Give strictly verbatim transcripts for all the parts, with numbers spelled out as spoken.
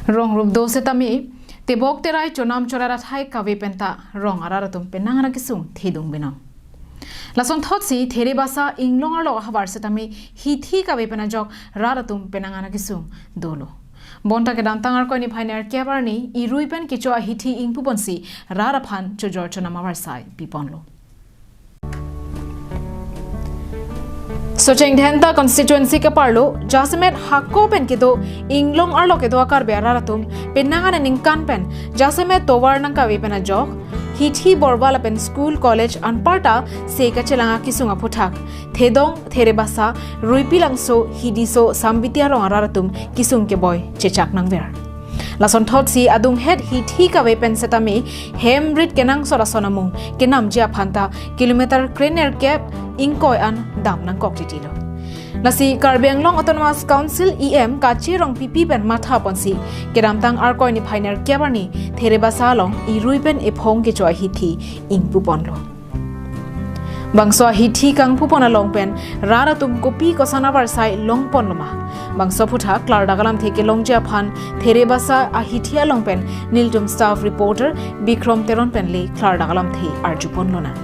Rong rup do setame, tebok terai chonam chorat athai kave penta rong arat atum penang ana kesung thedung binong. Lason thotsi Therebasa inglong arlo ahavar setame hithi kave pen ajok rat atum penang ana kesung dolo. Bonta kedamtang Arkoi niphai nerkep arni irui pen kecho ahithi ingpuponsi rat aphan chojor chonam avarsai piponlo. Socheng Dhenta constituency keparlo jasemet hako pen kedo inglong arlo kedo akarbe arat atum penang ana ningkan pen jasemet tovar nangkave pen ajok hithi borwa lapen school college anparta se kachelang akesung aphuthak thedong, therebasa, ruipi langso, hidiso, sambiti arong arat atum kesung keboi chechak nangver. Lason thotsi adunghet hithi kave pen setame hem rit kenangsot ason amung kenamji aphanta kilometer krenerkep ingkoi an dam nangkok titilo. Lasi Karbi Anglong Autonomous Council E M Kache Rongpipi pen mathaponsi kedamtang Arkoi niphai nerkep arni therebasa along irui pen ephong kecho ahithi ingpuponlo. Bangso ahithi kangpupon along pen rat atum kopi koson avarsai longponloma. Bangso aphuthak klardak alamthe kelongji aphan therebasa ahithi along pen nelitum staff reporter Bikrom Teron pen le klardak alamthe arjuponlonang.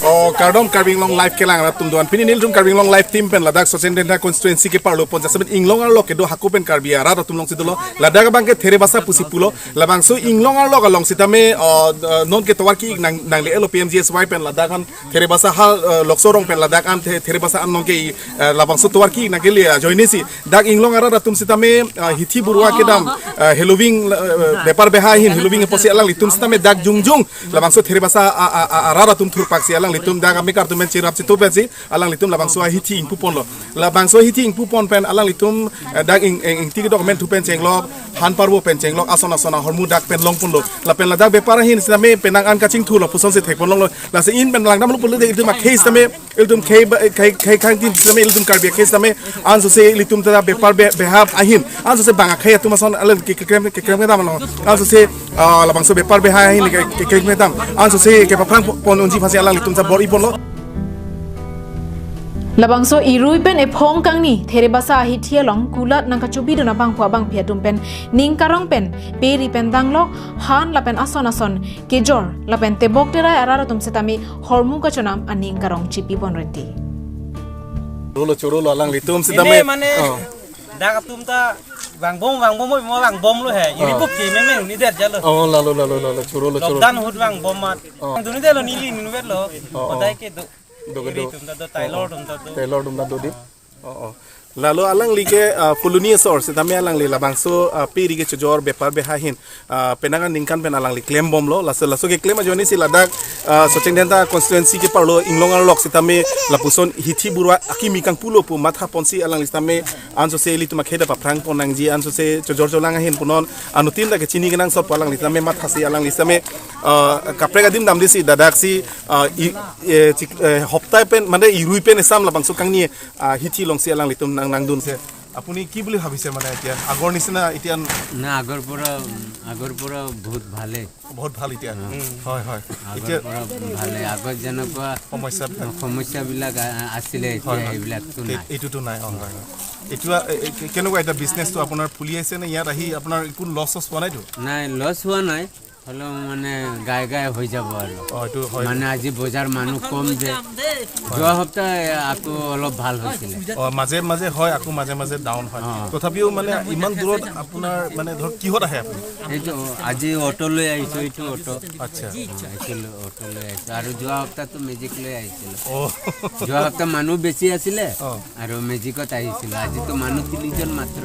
O kardom Karbi Anglong Live kelang arat atum doan. Pini nelitum Karbi Anglong Live team pen ladak Socheng Dhenta constituency keparlo pon jasemet inglong arlo kedo hako pen Karbi arat atum alongsi dolo. Ladak abangke therebasa pusi pulo. Labangso inglong arlo along setame, o, o, non ke tovar ki nang, nangle-etlo P M G S Y pen ladak aphan therebasa ha, o, lokso rong pen ladak an the-, therebasa an non ke, o, labangso tovar ki nangkele ajoinesi dak inglong arat atum setame, o, hithi borwa kedam, o, heloving, o, bepar beha ahin heloving apotsi alanglitum setame dak jongjong labangso therebasa a, a, a, arat atum thurpaksi alanglitum dak amekar atum pen cherap chitu pensi alanglitum labangso ahithi ingpuponlo. Labangso ahithi ingpupon pen alanglitum, eh, dak ing, ing, ingti document thu pen chenglok, han parvo pen chenglok, ason ason ahormu dak pen longponlo. Lapen ladak bepar ahin setame penang an kachingthu lapusonsi thekponlonglo. Lasi in pen langdamlo pulote ilitum akhei setame, ilitum khei ba, khei, khei khang tin setame, ilitum Karbi akhei setame, ansose ilitum ta bepar be, beha ahin, ansose bang akhei atum ason alang ke, keklem, keklem kedam along. Ansose, ah, labangso bepar beha ahin ke, keklem kedam. Ansose kepaphrang pon unji aphansi alanglitum ta bor-iponlo. Labangso irui pen ephong kangni therebasa ahithi along kulat nangkachobidun abangphu abangphi atum pen ning karong pen pe ri pen danglok han lapen ason ason kejor lapen tebok terai arat atum setame hormu kachonam aning karong chipipon renti. Chorolo, chorolo alanglitum setame. Ine mane, oh, dak atum ta vangbom, vangbom, mo vangbomlo he. Iri, oh, bup ke meme uni der jalo. Oh, lalo, lalo, lalo, chorolo, chorolo. Lockdown ahut vangbom mat. Oh. Duni derlo neli nunverlo. Oh, oh. Kodai kedo. Do, do. Iri atum ta do, tailor atum ta do. Tailor atum ta do di. Oh, oh. Lalo alangli ke, ah, Phuloni asor setame alangli labangso, ah, pe ri kechojor bepar beha ahin, ah, penang aningkan pen alangli klembomlo. Laso, laso keklem ajoinesi ladak, ah, Socheng Dhenta constituency keparlo inglong arlo setame lapuson hithi borwa akimi kangpulo pu mathaponsi alangli setame ansose ilitum akhei ta paphrang pon nangji, ansose chojor cholang ahin punon anuttin ta kechini kenangsot pu alangli setame mathasi alangli setame, ah, kaprek adim damdesi dadaksi, ah, i, eh, chik, eh, hoptai pen mane irui pen esam labangso kangni, ah, hithi alongsi alanglitum nang, nangdunse. আপুনি কি বুলি ভাবিছে মানে এতিয়া? আগৰ নিচিনা এতিয়া? না, আগৰ পৰা, আগৰ পৰা বহুত ভালেই। বহুত ভাল এতিয়া? উম। হয়, হয়। আগৰ এতিয়া পৰা ভালেই। আগত যেনেকুৱা সমস্যাবিলাক? সমস্যাবিলাক আ-, আছিলে, এতিয়া হয়, হয়। সেইবিলাকতো এই-, নাই। এইটোতো নাই, অ, হয়, হয়। এতিয়া, এ, এ, কে-, কেনেকুৱা এতিয়া বিজনেছটো আপোনাৰ ফুলি আছে নে? ইয়াত আহি আপোনাৰ একো লছ চছ হোৱা নাইতো? নাই, লছ হোৱা নাই। হ'লেও মানে গাই গাই হৈ যাব আৰু। অ, এইটো হয়। মানে আজি বজাৰ মানুহ কম যে। যোৱা সপ্তাহ আকৌ অলপ ভাল হৈছিলে। অ, মাজে মাজে হয়, আকৌ মাজে মাজে ডাউন হয়। অ। তথাপিও মানে ইমান দূৰত আপোনাৰ মানে ধৰক কিহত আহে আপুনি? এইটো আজি অটো লৈ আহিছো, এইটো অটো। আচ্ছা। অ, এইটো লৈ, অটো লৈ আহিছো। আৰু যোৱা সপ্তাহটো মেজিক লৈ আহিছিলো। অ। যোৱা সপ্তাহ মানুহ বেছি আছিলে। অ। আৰু মেজিকত আহিছিলো। আজিতো মানুহ তিনিজন মাত্ৰ।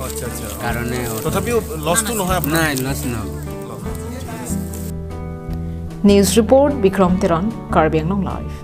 আচ্ছা, আচ্ছা। কাৰণে অটো। তথাপিও লছটো নহয় আপোনাৰ? নাই, লছ নহ'ব। News report, Bikrom Teron, Karbi Anglong Live.